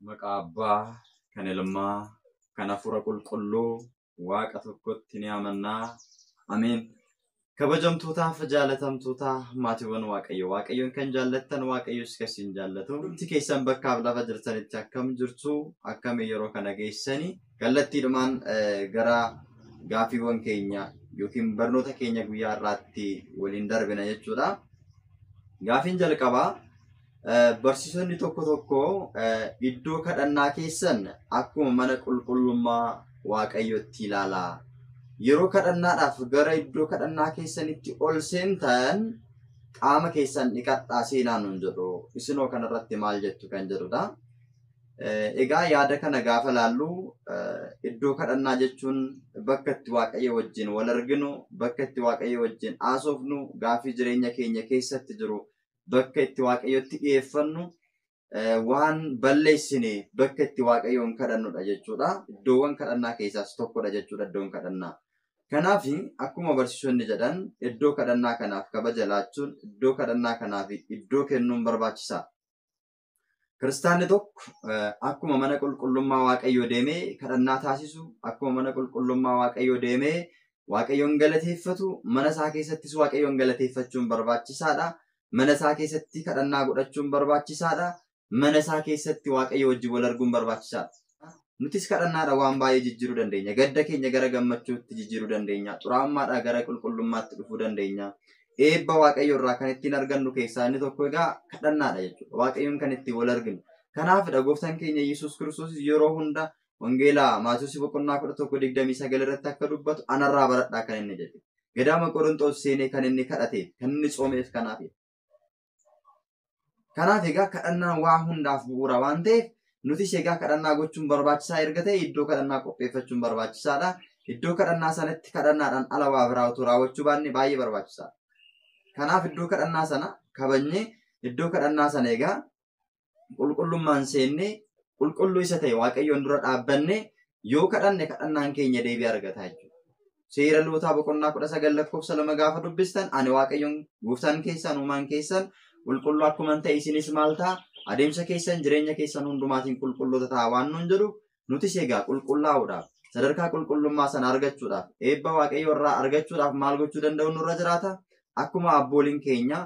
Maqaa Abbaa, kan Ilmaa, kan Hafuura Qulqulluu, Waaqa tokkotti ni amannaa. Ameen. Kabajamtootaaf jaalatamtoota maatiiwwan Waaqayyoo. Waaqayyoon kan jaallattan Waaqayyos kan isin jaallatu. Hundumti keessan bakkaaf lafa jirtanitti akkam jirtu, akkam yeroo kana geessanii kallattiidhumaan gara gaaffiiwwan keenya yookiin barnoota keenya guyyaa har'aatti waliin darbina jechuudha. Gaaffiin jalqabaa barsiisonni tokko tokko iddoo kadhannaa keessan akkuma mana qulqullummaa Waaqayyootti ilaalaa. Yeroo kadhannaadhaaf gara iddoo kadhannaa keessanitti ol seentan qaama keessan dhiqadhaa seenaa nuun jedhu. Isinoo kanarratti maal jettu kan jedhudha. Egaa yaada kana gaafa laallu iddoo kadhannaa jechuun bakka itti Waaqayyo wajjin wal arginu, bakka itti Waaqayyo wajjin haasofnu, gaaffii jireenya keenya keessatti jiru bakka itti Waaqayyotti dhiyeeffannu, waan balleessine bakka itti Waaqayyoon kadhannudha jechuudha. Iddoowwan kadhannaa keessaas tokkodha jechuudha iddoon kadhannaa. Kanaaf akkuma barsiisonni jedhan iddoo kadhannaa kanaaf kabaja laachuun, iddoo kadhannaa kanaaf iddoo kennuun barbaachisaadha. Kiristaanni tokko akkuma mana qulqullummaa Waaqayyoo deemee kadhannaa taasisu, akkuma mana qulqullummaa Waaqayyoo deemee Waaqayyoon galateeffatu, mana isaa keessattis Waaqayyoon galateeffachuun barbaachisaadha. Mana isaa keessatti kadhannaa godhachuun barbaachisaadha. Mana isaa keessatti Waaqayyo wajjin wal arguun barbaachisaadha. Nutis kadhannaadha waan baay'ee jijjiiruu dandeenya. Gadda keenya gara gammachuutti jijjiiruu dandeenya. Xuraa'ummaadhaa gara qulqullummaatti dhufuu dandeenya. Eebba Waaqayyo irraa kan ittiin argannu keessaa inni tokko egaa kadhannaadha jechuudha. Waaqayyoon kan ittiin wal arginu. Kanaafidha gooftaan keenya Yesuus Kiristoos yeroo hunda Wangeelaa Maatewos boqonnaa 11:29 irratti akka dubbatu anarraa baradhaa kan inni jedhe. Gadaama Qorontoos seenee kan inni kadhateef, kan inni tsoomeef kanaafidha. Kanaaf egaa kadhannaan waa hundaaf bu'uura waan ta'eef nutis egaa kadhannaa gochuun barbaachisaa erga ta'e iddoo kadhannaa qopheeffachuun barbaachisaadha. Iddoo kadhannaa sanatti kadhannaadhaan ala waa biraa otoo raawwachuu baanne baay'ee barbaachisaadha. Kanaaf iddoo kadhannaa sana kabajnee iddoo kadhannaa sana egaa qulqullummaan seennee qulqulluu isa ta'e Waaqayyoon dura dhaabbannee yoo kadhanne kadhannaan keenya deebii argata jechuudha. Seera lootaa boqonnaa 19 lakkoofsa 2 gaafa dubbistan ani Waaqayyoon gooftaan keessan uumaan keessan qulqulluu akkuma ta'e isinis maal ta'a adeemsa keessan jireenya keessan hundumaatiin qulqulloota ta'a waan nuun jedhu nutis egaa qulqullaa'uudhaaf sadarkaa qulqullummaa sana argachuudhaaf eebba Waaqayyoo irraa argachuudhaaf maal gochuu danda'u nurra jiraata. Akkuma abbooliin keenya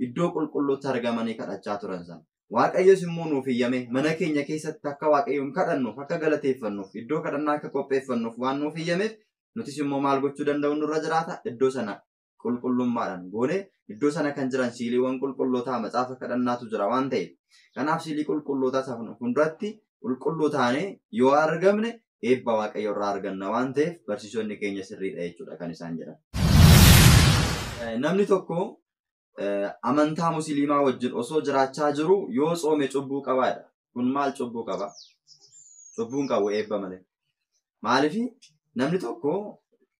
iddoo qulqulluutti argamanii kadhachaa turan sana. Waaqayyos immoo nuuf iyyame mana keenya keessatti akka Waaqayyoon kadhannuuf akka galateeffannuuf iddoo kadhannaa akka qopheeffannuuf waan nuuf iyyameef nutis immoo maal gochuu danda'u nurra jiraata iddoo sana qulqullummaadhaan goone iddoo sana kan jiran siiliiwwan qulqullootaa macaafa kadhannaatu jira waan ta'eef. Kanaaf siilii qulqullootaa sana fuulduratti qulqulluu taanee yoo argamne eebba Waaqayyo irraa arganna waan ta'eef barsiisonni keenya sirriidha jechuudha kan isaan jedhan. Namni tokko amantaa musliimaa wajjin osoo jiraachaa jiru yoo tsoome cubbuu qabaadha. Kun maal cubbuu qaba? Cubbuun qabu eebba malee. Maaliif namni tokko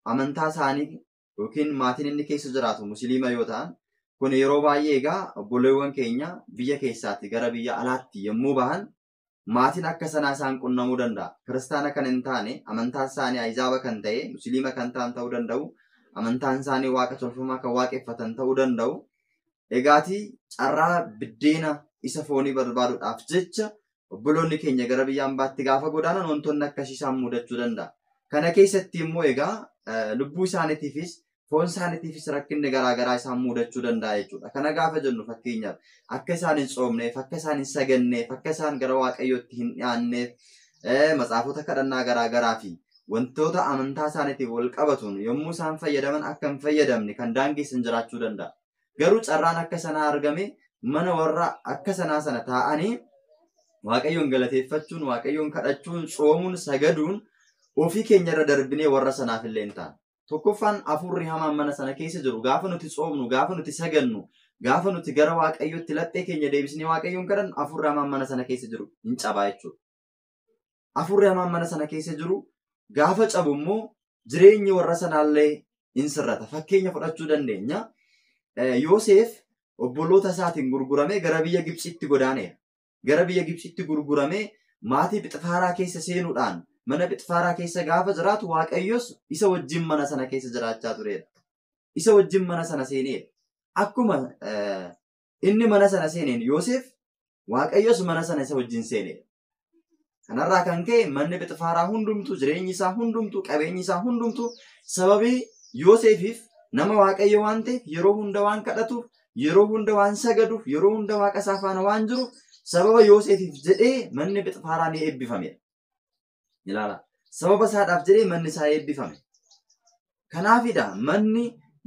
amantaa isaanii yookiin maatiin inni keessa jiraatu musliima yoo ta'an kun yeroo baay'ee egaa obboleewwan keenya biyya keessaatti gara biyya alaatti yommuu bahan maatiin akka sanaa isaan qunnamuu danda'a. Kiristaana kan hin taane amantaa isaanii ahizaaba kan ta'e musliima kan ta'an ta'uu danda'u. Amantaan isaanii waaqa tolfamaa kan waaqeffatan ta'uu danda'u. Egaatii carraa biddeena isa foonii barbaaduudhaaf jecha obboloonni keenya gara biyya ambaatti gaafa godaanan wantoonni akkasii isaan mudachuu danda'a. Kana keessatti immoo egaa lubbuu isaaniitiifis foon isaaniitiifis rakkinni garaagaraa isaan mudachuu danda'a jechuudha. Kana gaafa jennu fakkeenyaaf akka isaan hin tsoomneef, akka isaan hin saganneef, akka isaan gara Waaqayyootti hin dhiyaanneef matsaafota kadhannaa garaagaraa fi wantoota amantaa isaaniitiin wal qabatuun yommuu isaan fayyadaman akka hin fayyadamne kan daangessan jiraachuu danda'a. Garuu carraan akka sanaa argame mana warra akka sanaa sana taa'anii Waaqayyoon galateeffachuun, Waaqayyoon kadhachuun, tsoomuun, sagaduun ofii keenya irra darbinee warra sanaaf illee hin taane. Tokkoffaan hafuurri hamaan mana sana keessa jiru gaafa nuti tsoomnu, gaafa nuti sagannu, gaafa nuti gara Waaqayyootti laphee keenya deebisnee Waaqayyoon kadhannu hafuurri hamaan mana sana keessa jiru hin cabaa jechuudha. Hafuurri hamaan mana sana keessa jiru gaafa cabu immoo jireenyi warra sanaallee hin sirrata. Fakkeenya fudhachuu dandeenya. Yoosef obboloota isaatiin gurguramee gara biyya Gibxitti godaaneera. Gara biyya Gibxitti gurguramee maatii Phixifaaraa keessa seenuudhaan mana Phixifaaraa keessa gaafa jiraatu Waaqayyos isa wajjin mana sana keessa jiraachaa turedha. Isa wajjin mana sana seeneera. Akkuma inni mana sana seeneen Yoosef Waaqayyos mana sana isa wajjin seenedha. Kanarraa kan ka'e manni Phexifaaraa hundumtuu, jireenyi isaa hundumtuu, qabeenyi isaa hundumtuu sababii Yoosefiif nama Waaqayyo waan ta'eef yeroo hunda waan kadhatuuf, yeroo hunda waan sagaduuf, yeroo hunda Waaqa isaa faana waan jiruuf sababa Yoosefiif jedhee manni Phexifaaraa ni eebbifamedha. Ilaala. Sababa isaadhaaf jedhee manni isaa eebbifame. Kanaafidha manni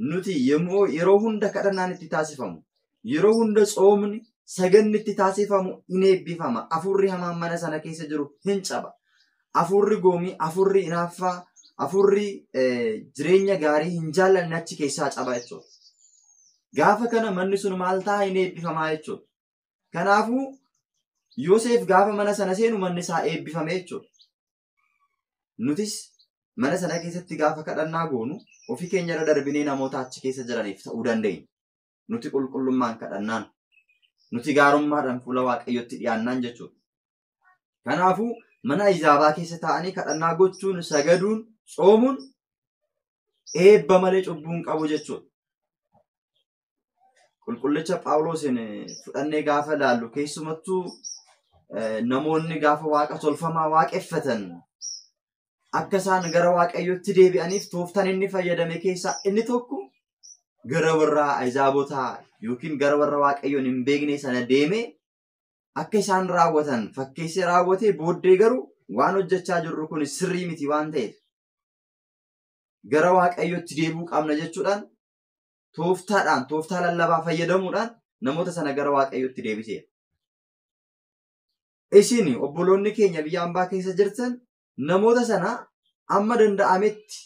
nuti yommuu yeroo hunda kadhannaan itti taasifamu, yeroo hunda tsoomni saganni itti taasifamu in eebbifama. Afurri hamaan mana sana keessa jiru hin caba. Afurri goomii, afurri hinaaffaa, afurri jireenya gaarii hin jaallanne achi keessaa caba jechuudha. Gaafa kana manni sun maal ta'a hin eebbifamaa jechuudha. Kanaafuu Yoosef gaafa mana sana seenu manni isaa eebbifame jechuudha. Nutis mana sana keessatti gaafa kadhannaa goonu ofii keenya irra darbinee namoota achi keessa jiraniif ta'uu dandeenya. Nuti qulqullummaan kadhannaan, nuti gaarummaadhaan fuula Waaqayyootti dhiyaannaan jechuudha. Kanaafuu mana Izaabaa keessa taa'anii kadhannaa gochuun, sagaduun, tsoomuun eebba malee cubbuu hin qabu jechuudha. Qulqullicha Phaawulosin fudhannee gaafa ilaallu keessumattuu namoonni gaafa waaqa tolfamaa waaqeffatan akka isaan gara Waaqayyootti deebi'aniif tooftaan inni fayyadame keessaa inni tokko gara warra Ahizaabotaa yookiin gara warra Waaqayyoon hin beekne sana deemee akka isaan raawwatan fakkeessee raawwatee booddee garuu waan hojjechaa jirru kun sirrii miti waan ta'eef gara Waaqayyootti deebi'uu qabna jechuudhaan tooftaadhaan tooftaa lallabaa fayyadamuudhaan namoota sana gara Waaqayyootti deebiseera. Isin obboloonni keenya biyya ambaa keessa jirtan namoota sana amma danda'ametti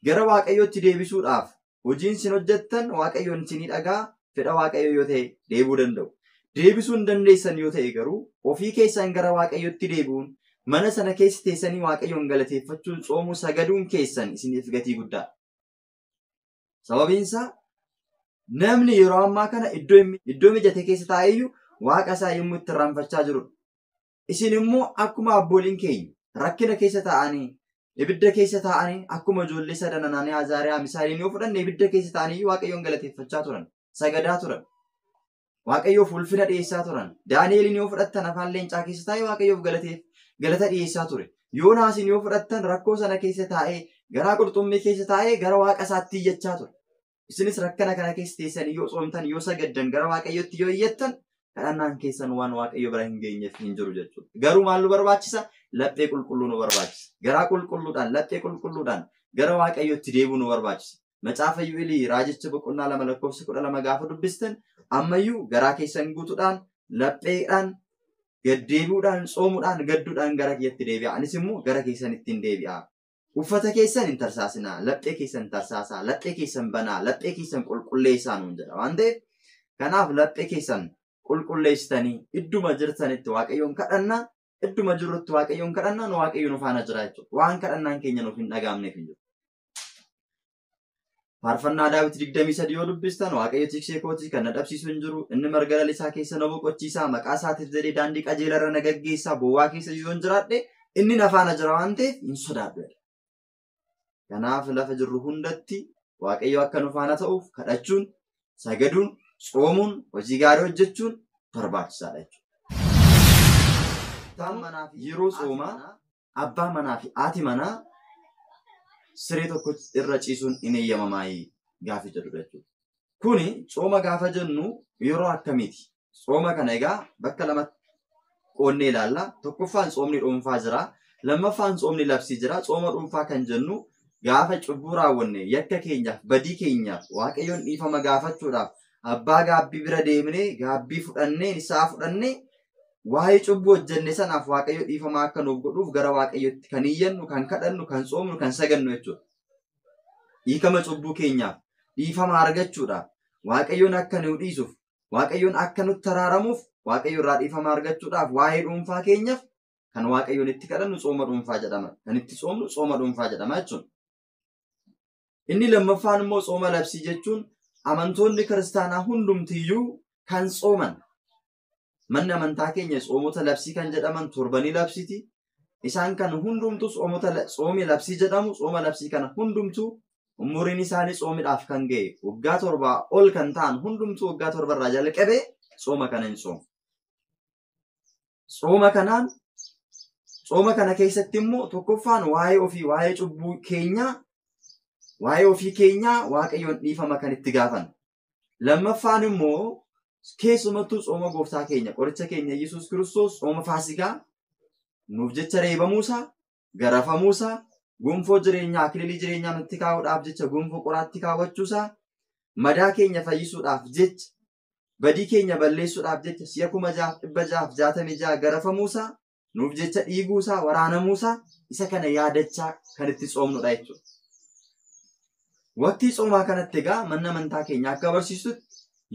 gara Waaqayyootti deebisuudhaaf hojiin isin hojjettan Waaqayyoon isinii dhagaa fedha Waaqayyoo yoo ta'e deebi'uu danda'u. Deebisuu hin dandeessan yoo ta'e garuu ofii keessan gara Waaqayyootti deebi'uun mana sana keessa teessanii Waaqayyoon galateeffachuun tsoomuu sagaduun keessan isiniif gatii guddaadha. Sababiin isaa namni yeroo ammaa kana iddoo mijate keessa taa'eyyuu Waaqa isaa yommuu itti irraanfachaa jirudha. Isin immoo akkuma abbooliin keenya rakkina keessa taa'anii ibidda keessa taa'anii akkuma ijoollee sadan Anaaniyaa, Azaariyaa, Misaa'eliin yoo fudhanne ibidda keessa taa'anii Waaqayyoon galateeffachaa turan, sagadaa turan. Waaqayyoof ulfina dhiyeessaa turan. Daani'eliin yoo fudhattan afaan leencaa keessa taa'ee Waaqayyoof galata dhiyeessaa ture. Yoonaasiin yoo fudhattan rakkoo sana keessa taa'ee garaa qurxummii keessa taa'ee gara Waaqa isaatti iyyachaa ture. Isinis rakkina kana keessa teessanii yoo tsoomtan, yoo sagaddan, gara Waaqayyootti yoo iyyattan kadhannaan keessan waan Waaqayyo bira hin geenyeef hin jiru jechuudha. Garuu maal nu barbaachisa? Laphee qulqulluu nu barbaachisa. Garaa qulqulluudhaan, laphee qulqulluudhaan gara Waaqayyootti deebi'uu nu barbaachisa. Macaafa Iyu'eelii raajicha boqonnaa 2 lakkoofsa 12 gaafa dubbistan ammayyuu garaa keessan guutuudhaan, lapheedhaan, gaddeebi'uudhaan, tsoomuudhaan, gadduudhaan gara kiyyatti deebi'a. Anis immoo gara keessanitti hin deebi'a. Uffata keessan hin tarsaasinaa, laphee keessan tarsaasaa, laphee keessan banaa, laphee keessan qulqulleessaa nuun jedha waan ta'eef kanaaf laphee keessan qulqulleessitanii idduma jirtanitti Waaqayyoon kadhannaa, idduma jirrutti Waaqayyoon kadhannaa Waaqayyo nu faana jira jechuudha. Waan kadhannaan keenya nuuf hin dhaga'amneef hin jiru. Faarfannaa Daawit 23 yoo dubbistan Waaqayyo tiksee kootii kan na dhabsiisu hin jiru, inni marga lalisaa keessa na boqochiisaa, maqaa isaatiif jedhee daandii qajeelarra na gaggeessaa, bowwaa keessa yoo hin jiraadhe inni na faana jira waan ta'eef hin sodaadhu. Kanaaf lafa jirru hundatti Waaqayyo akka nu faana ta'uuf kadhachuun, sagaduun, tsoomuun, hojii gaarii hojjechuun barbaachisaadha jechuudha. Yeroo tsoomaa abbaa manaa fi haati manaa siree tokko irra ciisuun hin eeyyamamaayii gaafa jedhudha jechuudha. Kuni tsooma gaafa jennu yeroo akkamiiti? Tsooma kana egaa bakka lamatti qoonnee ilaalla. Tokkoffaan tsoomni dhuunfaa jira. Lammaffaan tsoomni labsii jira. Tsooma dhuunfaa kan jennu gaafa cubbuu raawwanne yakka keenyaaf, badii keenyaaf Waaqayyoon dhiifama gaafachuudhaaf abbaa gaabbii bira deemnee gaabbii fudhannee isaa fudhannee waa'ee cubbuu hojjenne sanaaf Waaqayyo dhiifama akka nuuf godhuuf gara Waaqayyootti kan iyyannu, kan kadhannu, kan tsoomnu, kan sagannu jechuudha. Dhiifama cubbuu keenyaaf dhiifama argachuudhaaf Waaqayyoon akka nu dhiisuuf, Waaqayyoon akka nutti araaramuuf, Waaqayyo irraa dhiifama argachuudhaaf waa'ee dhuunfaa keenyaaf kan Waaqayyoon itti kadhannu tsooma dhuunfaa jedhama. Kan itti tsoomnu tsooma dhuunfaa jedhama jechuudha. Inni lammaffaan immoo tsooma labsii jechuun amantoonni kiristaanaa hundumtiyyuu kan tsooman. Manni amantaa keenya tsoomota labsii kan jedhaman torbanii labsiiti. Isaan kan hundumtuu tsoomii labsii jedhamu. Tsooma labsii kana hundumtuu umuriin isaanii tsoomiidhaaf kan ga'e waggaa 7 ol kan ta'an hundumtuu waggaa 7 irraa jalqabee tsooma kana hin tsoomu. Tsooma kanaan tsooma kana keessatti immoo tokkoffaan waa'ee ofii, waa'ee cubbuu keenyaa, waa'ee ofii keenyaa Waaqayyoon dhiifama kan itti gaafannu. Lammaffaan immoo keessumattuu tsooma gooftaa keenya qoricha keenya Yesuus Kiristoos tsooma Faasikaa nuuf jecha reebamuusaa, garafamuusaa, gonfoo jireenyaa, akililii jireenyaa nutti kaa'uudhaaf jecha gonfoo qoraatti kaawwachuusaa, madaa keenya fayyisuudhaaf jecha, badii keenya balleessuudhaaf jecha si'a 6666 garafamuusaa, nuuf jecha dhiiguusaa, waraanamuusaa isa kana yaadachaa kan itti tsoomnudha jechuudha. Waqtii tsoomaa kanatti egaa manni amantaa keenya akka barsiisutti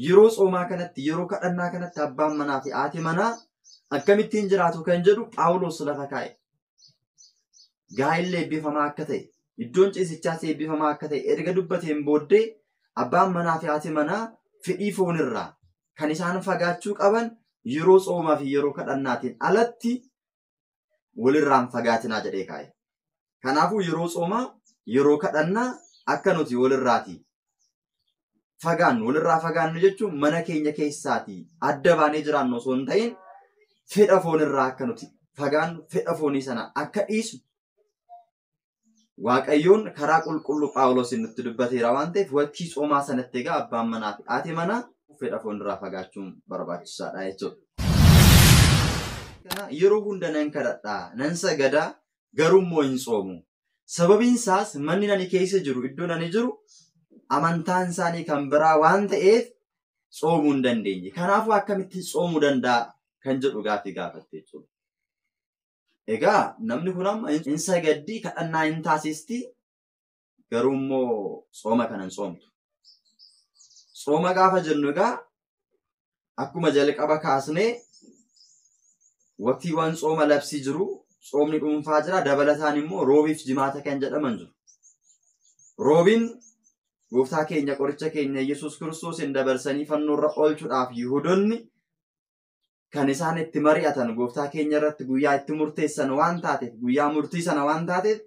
yeroo tsoomaa kanatti, yeroo kadhannaa kanatti abbaan manaa fi haati manaa akkamittiin jiraatu kan jedhu Phaawulos lafa kaa'e. Gaa'illi eebbifamaa akka ta'e, iddoon ciisichaas eebbifamaa akka ta'e erga dubbateen booddee abbaan manaa fi haati manaa fedhii foonirraa kan isaan fagaachuu qaban yeroo tsoomaa fi yeroo kadhannaatiin alatti walirraan fagaatinaa jedhee kaa'e. Kanaafuu yeroo tsoomaa, yeroo kadhannaa akka nuti walirraatii fagaannu, walirraa fagaannu jechuun mana keenya keessaatii adda baanee jiraannu osoo hin ta'in fedha foonirraa akka nuti fagaannu, fedha foonii sana akka dhiisnu Waaqayyoon karaa qulqulluu Phaawulos nutti dubbateera waan ta'eef waqtii tsoomaa sanatti egaa abbaan manaa fi haati manaa fedha foonirraa fagaachuun barbaachisaadha jechuudha. Kana yeroo hunda nan kadhadhaa, nan sagadaa, garuu immoo hin tsoomu. Sababiin isaas manni nani keessa jiru, iddoon ani jiru amantaan isaanii kan biraa waan ta'eef tsoomuu hin dandeenye. Kanaafuu akkamitti tsoomuu danda'a kan jedhu gaaffii gaafatte jechuudha. Egaa namni kun amma hin sagaddii, kadhannaa hin taasisti, garuu immoo tsooma kana hin tsoomtu. Tsooma gaafa jennu egaa akkuma jalqaba kaasnee waqtiiwwan tsooma labsii jiru, tsoomni dhuunfaa jira, dabalataan immoo roobiif jimaata kan jedhaman jiru. Roobiin gooftaa keenya qoricha keenya Yesuus Kiristoos hin dabarsanii fannoorra oolchuudhaaf Yihudoonni kan isaan itti mari'atan gooftaa keenya irratti guyyaa itti murteessan waan taateef, guyyaa murtii sana waan taateef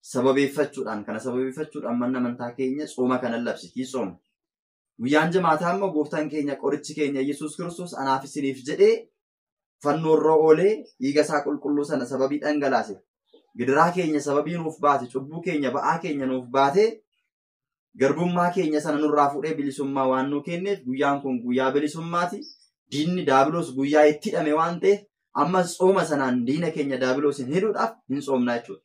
sababeeffachuudhaan kana sababeeffachuudhaan manni amantaa keenya tsooma kana labsitii tsooma. Guyyaan jimaataa immoo gooftaan keenya qorichi keenya Yesuus Kiristoos anaaf isiniif jedhee fannoorra oolee dhiiga isaa qulqulluu sana sababii dhangalaase, gidiraa keenya sababii nuuf baate, cubbuu keenya ba'aa keenya nuuf baate, garbummaa keenya sana nurraa fuudhee bilisummaa waan nuu kenneef guyyaan kun guyyaa bilisummaati. Diinni Daabiloos guyyaa itti hidhame waan ta'eef ammas tsooma sanaan diina keenya Daabiloos hidhuudhaaf hin tsoomnaa jechuudha.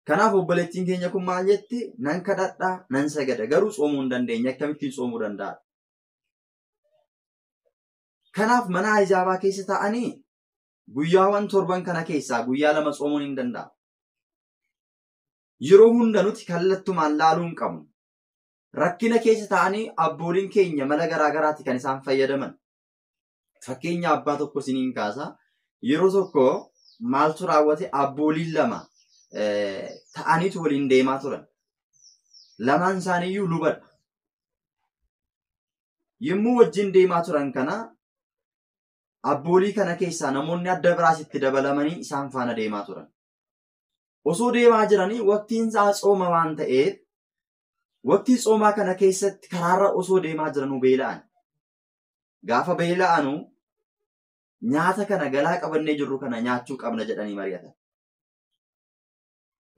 Kanaaf obboleettiin keenya kun maal jetti? Nan kadhadhaa, nan sagada, garuu tsoomuu hin dandeenye, akkamittiin tsoomuu danda'a? Kanaaf mana ajaa'ibaa keessa taa'anii guyyaawwan torban kana keessaa guyyaa 2 tsoomuun hin danda'amu. Yeroo hunda nuti kallattumaan laaluu hin qabnu. Rakkina keessa taa'anii abbooliin keenya mala garaa garaatti kan isaan fayyadaman. Fakkeenya abbaa tokko isiniin kaasa. Yeroo tokko maaltu raawwate? Abbooliin lama ta'aniitu waliin deemaa turan. Lamaan isaaniiyyuu lubadha. Yommuu wajjin deemaa turan kana abboolii kana keessaa namoonni adda biraas itti dabalamanii isaan faana deemaa turan. Osoo deemaa jiranii waqtiin isaa tsooma waan ta'eef waqtii tsoomaa kana keessatti karaarra osoo deemaa jiranuu beela'an. Gaafa beela'anuu nyaata kana galaa qabannee jirru kana nyaachuu qabna jedhanii mari'atan.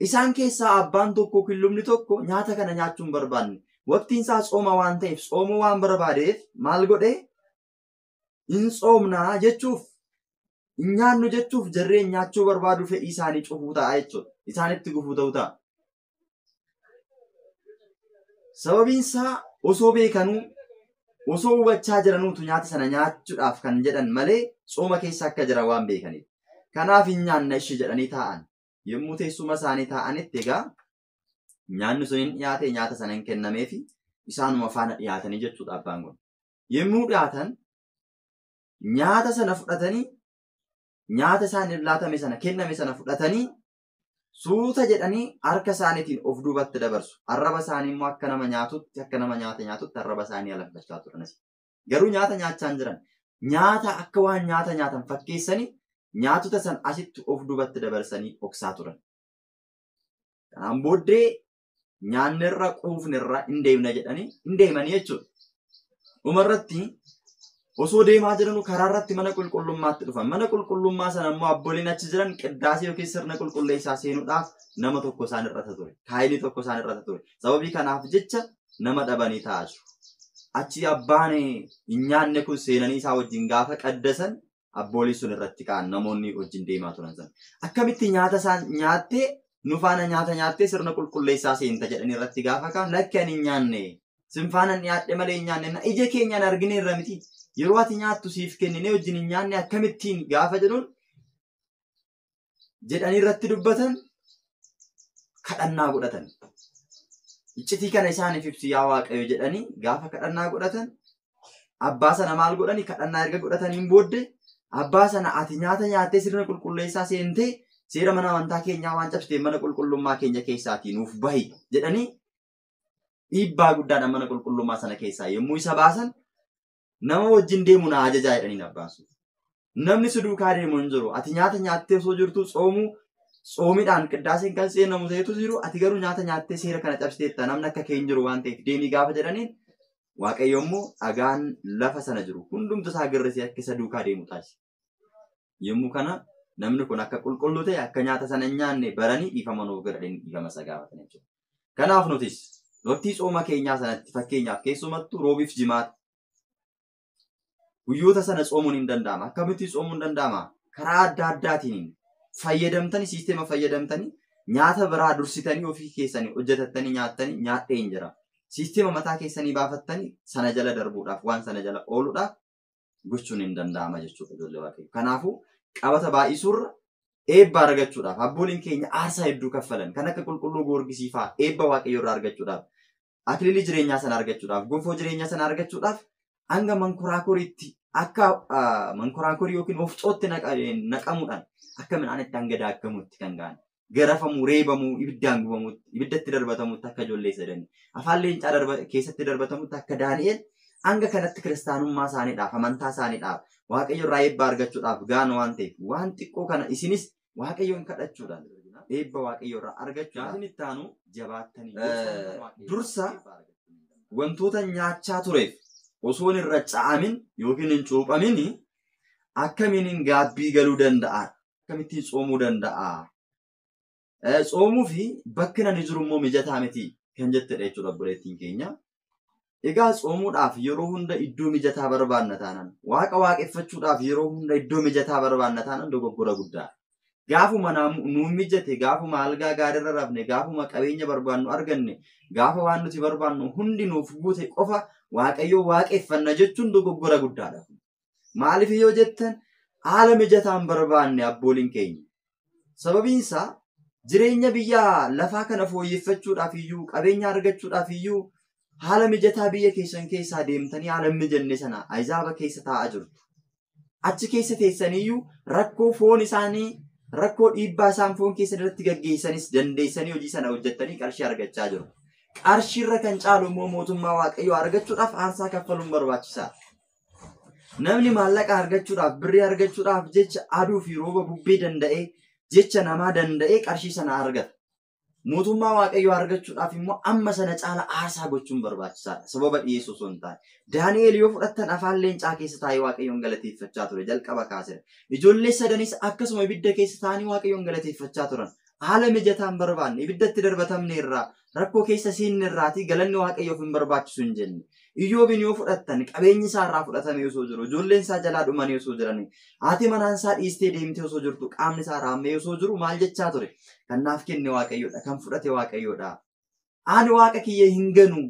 Isaan keessaa abbaan tokko yookiin lubni tokko nyaata kana nyaachuu hin barbaanne. Waqtiin isaa tsooma waan ta'eef tsoomuu waan barbaadeef maal godhee? Hin tsoomnaa jechuuf, hin nyaannu jechuuf jarreen nyaachuu barbaadu fedhii isaanii cufuu ta'a jechuudha. Isaanitti gufuu ta'uu ta'a. Sababiin isaa osoo beekanuu, osoo hubachaa jiranuutu nyaata sana nyaachuudhaaf kan jedhan malee tsooma keessa akka jiran waan beekaniif. Kanaaf hin nyaanna ishee jedhanii taa'an. Yommuu teessuma isaanii taa'anitti egaa nyaanni sun hin dhiyaate, nyaata sana hin kennameefi isaanuma faana dhiyaatanii jechuudha abbaan kun. Yommuu dhiyaatan nyaata sana fudhatanii, nyaata isaaniif laatame sana kenname sana fudhatanii suuta jedhanii harka isaaniitiin of duubatti dabarsu. Arraba isaanii immoo akka nama nyaatutti, akka nama nyaata nyaatutti arraba isaanii alanfachaa turanis. Garuu nyaata nyaachaa hin jiran. Nyaata akka waan nyaata nyaatan fakkeessanii nyaatota san asitti of duubatti dabarsanii dhoksaa turan. Kanaan booddee nyaannirra quufnirra hin deemna jedhanii hin deemanii jechuudha. Dhumarratti Osoo deemaa jiranuu karaa irratti mana qulqullummaatti dhufan. Mana qulqullummaa sana immoo abbooliin achi jiran qiddaasee yookiin sirna qulqulleessaa seenuudhaaf nama tokko isaan irrata ture. Kaayilii tokko isaan irrata ture. Sababii kanaaf jecha nama dhabanii taa'aa jiru. Achi abbaan hin nyaanne kun seenanii isaa wajjin gaafa qaddasan abboolii sun irratti ka'an namoonni wajjin deemaa turan sana. Akkamitti nyaata isaan nyaattee nu faana nyaata nyaattee sirna qulqulleessaa seenta jedhanii irratti gaafa ka'an lakki ani hin nyaanne. Sin faana nyaadhe malee hin nyaanne. Ija keenyaan argineerra miti. Yeroo ati nyaattu siif kenninee wajjin hin nyaanne akkamittiin gaafa jedhuun jedhanii irratti dubbatan kadhannaa godhatan. Iccitii kana isaaniif ibsi yaa Waaqayyo jedhanii gaafa kadhannaa godhatan abbaa sana maal godhanii kadhannaa erga godhataniin booddee abbaa sana ati nyaata nyaattee sirna qulqulleessaa seentee seera mana amantaa keenyaa waan cabsitee mana qulqullummaa keenya keessaatii nuuf bahi jedhanii dhiibbaa guddaadhaan mana qulqullummaa sana keessaa yommuu isa baasan nama wajjin deemu na ajajaa jedhanii abbaan sun. Namni si duukaa deemu hin jiru. Ati nyaata nyaattee osoo jirtu tsoomuu tsoomiidhaan qiddaaseen kan seenamu ta'etu jiru. Ati garuu nyaata nyaattee seera kana cabsiteetta namni akka kee hin jiru waan ta'eef deemii gaafa jedhaniin Waaqayyo immoo dhagaan lafa sana jiru hundumtu isaa girrisee akka isa duukaa deemu taasise. Yommuu kana namni kun akka qulqulluu ta'e akka nyaata sana hin nyaanne baranii dhiifama nuuf godhanii dhiifama isa gaafatan jechuudha. Kanaaf nutis waqtii tsooma keenyaa sanatti fakkeenyaaf keessumattuu roobiif jimaata guyyoota sana tsoomuun hin danda'ama. Akkamitti tsoomuun danda'ama? Karaa adda addaatiin fayyadamtanii siisteema fayyadamtanii nyaata biraa dursitanii ofii keessanii hojjetattanii nyaattanii nyaadhee hin jira. Siisteema mataa keessanii baafattanii sana jala darbuudhaaf waan sana jala ooluudhaaf gochuun hin danda'ama jechuudha ijoollee Waaqayyoo. Kanaafuu qabata baay'isuurra eebba argachuudhaaf abbooliin keenya aarsaa hedduu kaffalan kan akka qulqulluu Goorgisii fa'aa eebba Waaqayyoo irraa argachuudhaaf akiliilii jireenyaa sana argachuudhaaf gonfoo jireenyaa sana argachuudhaaf hanga mankoraakoriitti akka mankoraakorii yookiin ofcootti naqamuudhaan akka midhaan itti hanga daakamutti kan ga'an garafamuu, reebamuu, ibiddaan gubamutti, ibiddatti darbatamutti akka ijoollee sadanii afaan leencaa keessatti darbatamutti akka Daani'el hanga kanatti kiristaanummaa isaaniidhaaf, amantaa isaaniidhaaf, Waaqayyo irraa eebba argachuudhaaf ga'an waan ta'eef waan xiqqoo kana isinis Waaqayyoon kadhachuudhaan eebba Waaqayyo irraa argachuudhaaf itti aanu jabaattanii dursa wantoota nyaachaa tureef osoon irra ca'amin yookiin hin cuuphamin akkamiin gaabbii galuu danda'a? Akkamittiin tsoomuu danda'a? Tsoomuu fi bakki ani jiru immoo mijataa miti kan jettedha jechuudha obboleettiin keenya. Egaa tsoomuudhaaf yeroo hunda iddoo mijataa barbaanna taanaan, waaqa waaqeffachuudhaaf yeroo hunda iddoo mijataa barbaanna taanaan dogoggora guddaa. Gaafuma nuu mijate, gaafuma algaa gaariirra rafne, gaafuma qabeenya barbaannu arganne, gaafa waan nuti barbaannu hundi nuuf guute qofa Waaqayyoo waaqeffanna jechuun dogoggora guddaadha. Maaliif yoo jettan haala mijataan barbaanne abbooliin keenya. Sababiin isaa jireenya biyya lafaa kana fooyyeffachuudhaaf iyyuu qabeenya argachuudhaaf iyyuu haala mijataa biyya keessan keessaa deemtanii haala hin mijanne sana azaaba keessa taa'aa jirtu. Achi keessa teessaniyyuu rakkoo foon isaanii rakkoo dhiibbaa isaan foon keessan irratti gaggeessanis dandeessanii hojii sana hojjettanii qarshii argachaa jiru. Qarshiirra kan caalu immoo mootummaa Waaqayyoo argachuudhaaf aarsaa kaffaluun barbaachisaadha. Namni maallaqa argachuudhaaf birrii argachuudhaaf jecha aduu fi rooba bubbee danda'ee jecha namaa danda'ee qarshii sana argata. Mootummaa Waaqayyoo argachuudhaaf immoo amma sana caala aarsaa gochuun barbaachisaadha. Sababa dhiyeessuu osoo hin taane. Daani'el yoo fudhattan afaan leencaa keessa taa'ee Waaqayyoon galateeffachaa ture jalqaba kaaseera. Ijoollee sadanis akkasuma ibidda keessa taa'anii Waaqayyoon galateeffachaa turan. Haala mijataa hin barbaanne ibiddatti darbatamne irraa rakkoo keessa seenne irraatii galanni Waaqayyoof hin barbaachisu hin jenne. Iyyoobin yoo fudhattan qabeenyi isaa irraa fudhatamee osoo jiru, ijoolleen isaa jalaa dhumanii osoo jiranii, haati manaan isaa dhiistee deemtee osoo jirtu, qaamni isaa raammee osoo jiru maal jechaa ture? Kan naaf kenne Waaqayyoodha, kan fudhate Waaqayyoodha. Ani Waaqa kiyya hin ganu.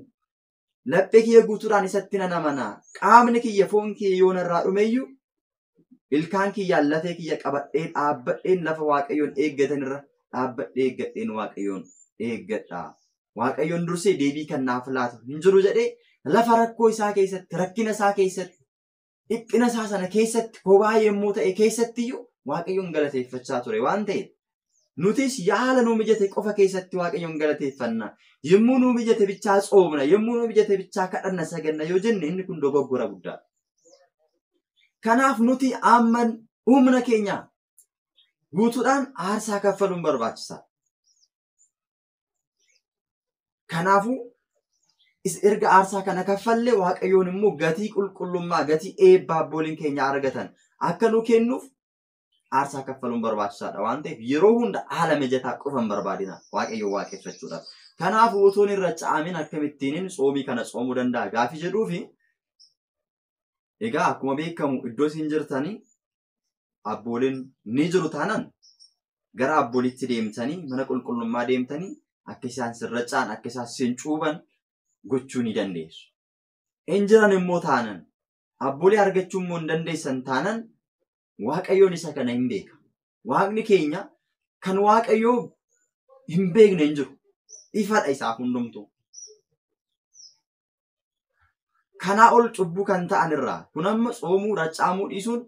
Laphee kiyya guutuudhaan isatti nan amana. Qaamni kiyya foon kiyya yoo narraa dhumeyyuu ilkaan kiyyaan lafee kiyya qabadheen dhaabbadheen lafa Waaqayyoon eeggatanirra dhaabbadhee eeggadheen Waaqayyoon eeggadha. Waaqayyoon dursee deebii kan naaf laatu hin jiru jedhee lafa rakkoo isaa keessatti, rakkina isaa keessatti, dhiphina isaa sana keessatti, kophaa yommuu ta'e keessattiyyuu Waaqayyoon galateeffachaa ture waan ta'eef nutis yaala nuu mijate qofa keessatti Waaqayyoon galateeffanna. Yommuu nuu mijate bichaa tsoomna, yommuu nuu mijate bichaa kadhanna saganna yoo jenne inni kun dogoggora guddaadha. Kanaaf nuti amma humna keenya guutuudhaan aarsaa kaffaluun barbaachisaadha. Kanaafuu Erga aarsaa kana kaffallee Waaqayyoon immoo gatii qulqullummaa, gatii eebbaa abbooliin keenya argatan akka nu kennuuf aarsaa kaffaluun barbaachisaadha waan ta'eef yeroo hunda haala mijataa qofa hin barbaadina Waaqayyoon waaqeffachuudhaaf. Kanaafuu otoon irra caamin akkamittiin tsoomii kana tsoomuu danda'a gaafii jedhuufi egaa akkuma beekamu iddoo isin jirtanii abbooliin ni jiru taanaan gara abbooliitti deemtanii mana qulqullummaa deemtanii akka isaan sirra ca'an akka isaan sin cuuban gochuu ni dandeessu. Hin jiran immoo taanan abboolii argachuu immoo hin dandeessan taanan Waaqayyoon isa kana hin beeka. Waaqni keenya kan Waaqayyoo hin beekne hin jiru. Ifadha isaaf hundumtuu. Kanaa ol cubbuu kan ta'an irraa kun amma tsoomuu raccaamuu dhiisuun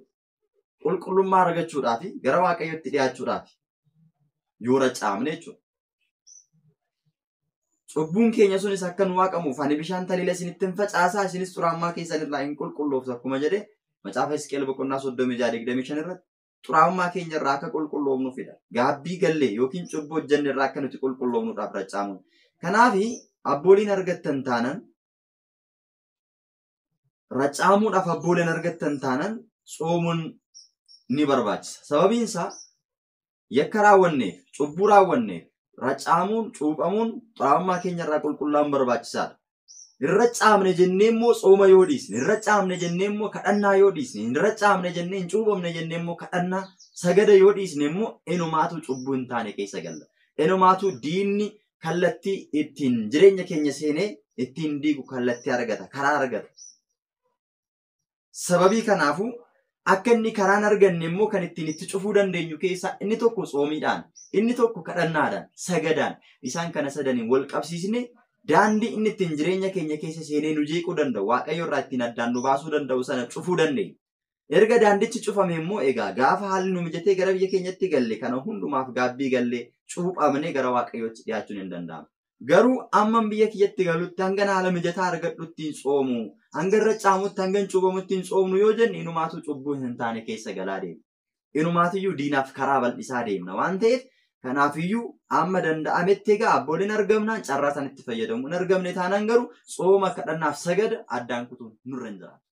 qulqullummaa argachuudhaaf gara Waaqayyootti dhiyaachuudhaaf yoo raccaamne jechuudha. Cubbuun keenya sunis akka nu waaqamuuf ani bishaan taliila isinitti hin facaasaa isinis xuraa'ummaa keessan irraa hin qulqullooftu akkuma jedhe macaafa Hisqeel boqonnaa 36:25 irratti xuraa'ummaa keenya irraa akka qulqulloofnuufidha. Gaabbii gallee yookiin cubbuu hojjenne irraa akka nuti qulqulloofnuudhaaf raccaamuun. Kanaaf abbooliin argattan taanan raccaamuudhaaf abbooliin argattan taanan tsoomuun ni barbaachisa. Sababiin isaa yakka raawwanneef, cubbuu raawwanneef raccaamuun, cuuphamuun xuraa'ummaa keenya irraa qulqullaa'uun barbaachisaadha. Hin raccaamne jennee immoo tsooma yoo dhiisne, hin raccaamne jennee immoo kadhannaa yoo dhiisne, hin raccaamne jennee hin cuuphamne jennee immoo kadhannaa sagada yoo dhiisne immoo inumaatu cubbuu hin taane keessa galla. Inumaatu diinni kallattii ittiin jireenya keenya seenee ittiin diigu kallattii argata, karaa argata. Sababii kanaafuu akka inni karaan arganne immoo kan ittiin itti cufuu dandeenyu keessaa inni tokko tsoomiidhaan, inni tokko kadhannaadhaan, sagadaan isaan kana sadaniin wal qabsiisne daandii inni ittiin jireenya keenya keessa seenee nu jeequu danda'u, Waaqayyo irraa ittiin addaan nu baasuu danda'u sana cufuu dandeenya. Erga daandichi cufame immoo egaa gaafa haalli nu mijatee gara biyya keenyatti galle kana hundumaaf gaabbii gallee cuuphamnee gara Waaqayyootti dhiyaachuun hin danda'amu. Garuu amman biyya kiyyatti galutti hanga haala mijataa argadhutti hin tsoomu, hanga irra caamutti hanga hin cuubamutti hin tsoomnu yoo jenne inumaatu cubbuu hin taane keessa galaa deemna. Inumaatiyyuu diinaaf karaa bal'isaa deemna waan ta'eef kanaafiyyuu amma danda'ametti egaa abbooliin argamnaan carraa sanatti fayyadamu. Hin argamne taanaan garuu tsooma kadhannaaf sagada addaan kutuun nurra hin jiraatu.